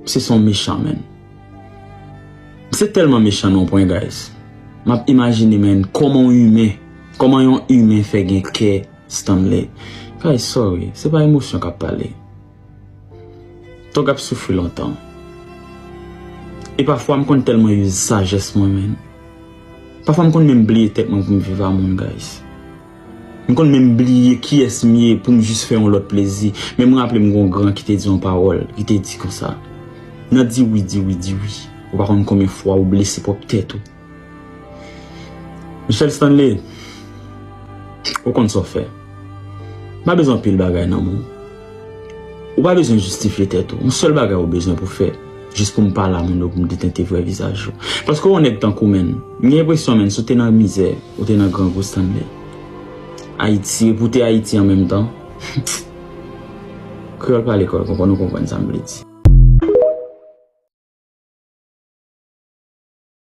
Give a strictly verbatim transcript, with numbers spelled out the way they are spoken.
Misye se yon mechan, menn. Misye tèlman mechan nan yon pwen, guys. M ap imajine, menn, kòman yon imen, kòman yon imen fè gen kè, Stanley. Guys, sorry, se pa emosyon k ap pale. Tòg ap soufri lontan. E pafwa m konn tèlman use sajès mwen, menn. Pafwa m konn menm bliye tèt mwen pou m viv a moun, guys. M konn menm bliye kiyès m ye pou m jis fè yon lòt plezi. Men m raple m gon gran ki te di yon pawòl, ki te di konsa: nan di wi, di wi, di wi, ou pa konn konbyen fwa ou blese pwòp tèt ou. Michel Stanley, ou konn sa w fè. Pa bezwen anpil bagay nan men w. Ou pa bezwen jistifye tèt ou. Yon sèl bagay ou bezwen pou fè, jis pou m pale a moun yo, pou m detente vrè vizaj ou. Paske w yon nèg tankou, menn, m gen enpresyon, menn, si w te nan mizè, ou te nan grangou, Stanley. Ayiti, epi w te Ayiti an menm tan. Kreyòl pa lekòl, konprann, ou konprann sa m vle di.